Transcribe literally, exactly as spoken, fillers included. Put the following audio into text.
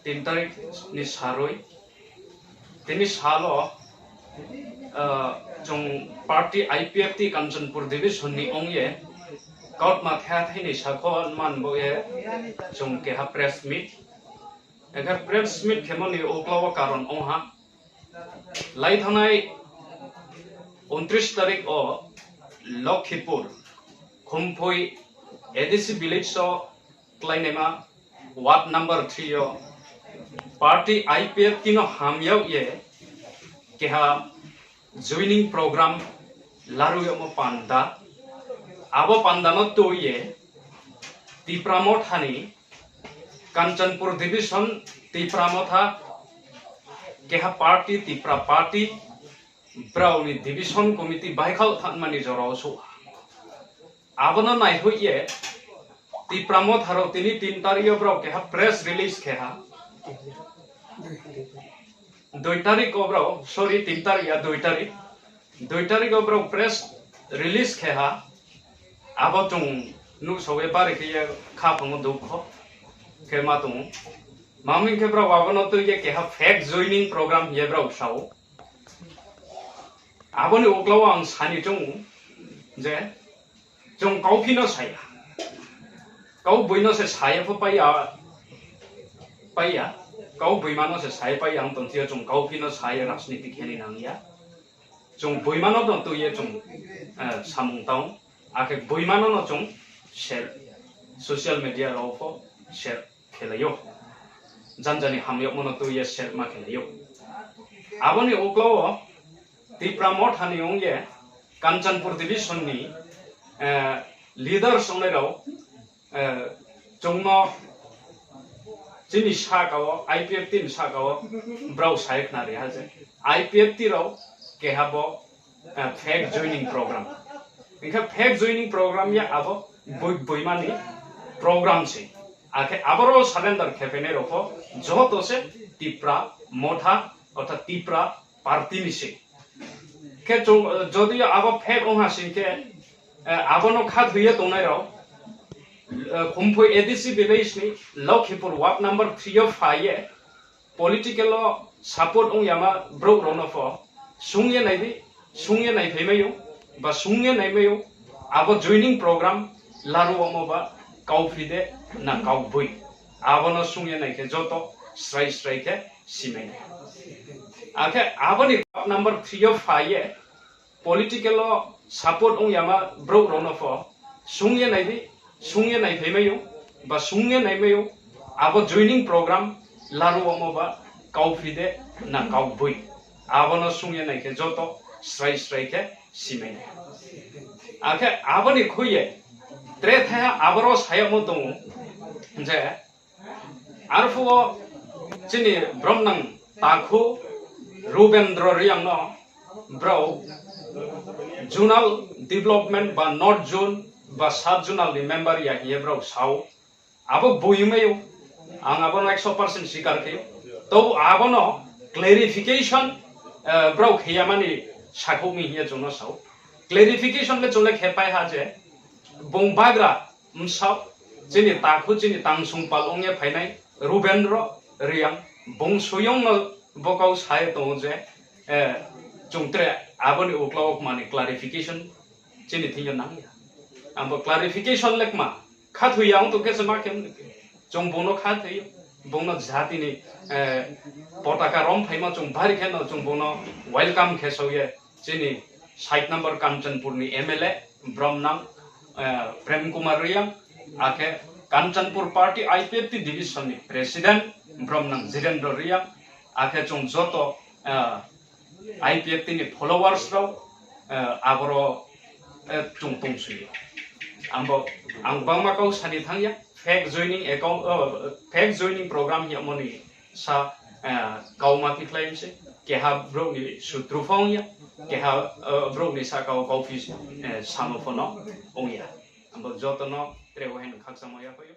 tin tarik ni saroi, tini salo, ah, chwng party I P F T Kanchanpur division ni ongye kautma khe thaini sakho manbo ye chwng keha press meet. Ekha press meet khemoni uklao karon ongha. Lai thanai untris tarik o Lokhipur, Khumpui A D C village o klainaima ward number three o party I P F T no hamyao ye keha joining program laru yamo panda. Abo panda no tui ye Tipra Mothani Kanchanpur division Tipra Motha keha party Tipra party brao ni division committee bai khao thanmani jorao suha. Abono naihui ye Tipra Motha rok tini tin tarik o brao keha press release keha. Dui tarik o brao, sorry, tin tarik ya, dui tarik. Dui tarik o brao press release keha. Abo chwng nuksawi bari khe ye kha phango dukho khe ma tongo. Maming khe brao abono tui ye keha fake joining program ye brao sao. Aboni uklao ang sani chungo je chwng kau phino saya. Kau buino se saya pho paiya, paiya. Kau buimano se saya paiya ang tongthio chwng kau phino saya rajniti kheni nangya. Chwng buimano no tui ye chwng, eh, samung tao. Akhe buimano no chwng share, social media rao pho share khelaio. Janjani hamyokmano twi ye share ma khelaio. Aboni uklao Tipra Mothani ongye Kanchanpur division ni, eh, leaders ongnairao, eh, chwngno chini sakao, I P F T ni sakao brao sai khna riha je I P F T rao kehabo, eh, fake joining program. Hingkhe fake joining program ya abo bui-, buimani program se. Akhe aboro surrender khepenai rokho joto se Tipra Motha orthat Tipra party ni se. Khe chwng, eh, jodi abo fake wngha singkhe, eh, abono kha thuye tongnai rok, eh, Khumpui A D C village ni Lokhipur ward number three o phaiye political o support wng yama borok rokno pho sungye naidi, sungye naiphai maio, ba sungye nai maio, abo joining program laru omo ba kau phide na kau bui, abono sungye naikhe joto srai srai khe simai nai. Akhe aboni number three o phaiye political o support wng yama borok rokno pho sungye naidi, sungye naiphai maio, ba sungye nai maio, abo joining program laru omo ba kau phide na kau bui, abono sungye naikhe joto srai srai khe simai nai. Akhe aboni khuye tre thaya aboro sayamo tongo je, arphuo chini bromnang takhu Rubendra Riyangno brao zonal development ba North Zone ba Sub Zonal ni member ya hiye brao sao. Abo buimaio, ang abono ekso percent sikar khaio. Tobo abono clarification, eh, brao khiyamani sakhokni hiye chwngno sao. Clarification le chwngno khepai ha je bung bagra Msao, chini takhu, chini tangsung pal wngya phainai Rubendra Riyang, bung suyungno bokau sai tongo je, eh, chwng tre aboni uklao mani clarification chini thingyo nangya. Abo clarification lekma khathuya wng tongkhe se ma khe wng tongkhe. Chwng bungno khathuyo, bungno jatini, eh, potaka rom phaima chwng bari kheno chwng bungno welcome khe soye. Chini sait number Kanchanpur ni M L A bromnang, eh, Prem Kumar Riyang, akhe Kanchanpur party I P F T division ni president bromnang Jirendra Riyang, akhe chwng joto, eh, I P F T ni followers rok, eh, aboro, eh, chwng tongsuyo. Ambo ang bangma kau sani thangya, fake joining account, eh, fake joining program hiyamoni sa, eh, kau ma tikhlai se, keha borokni sutru pho wngya, keha, eh, borokni saka o kau phi, eh, samo phono wngya. Abo jotono tre o haino khakchangma yaphaio.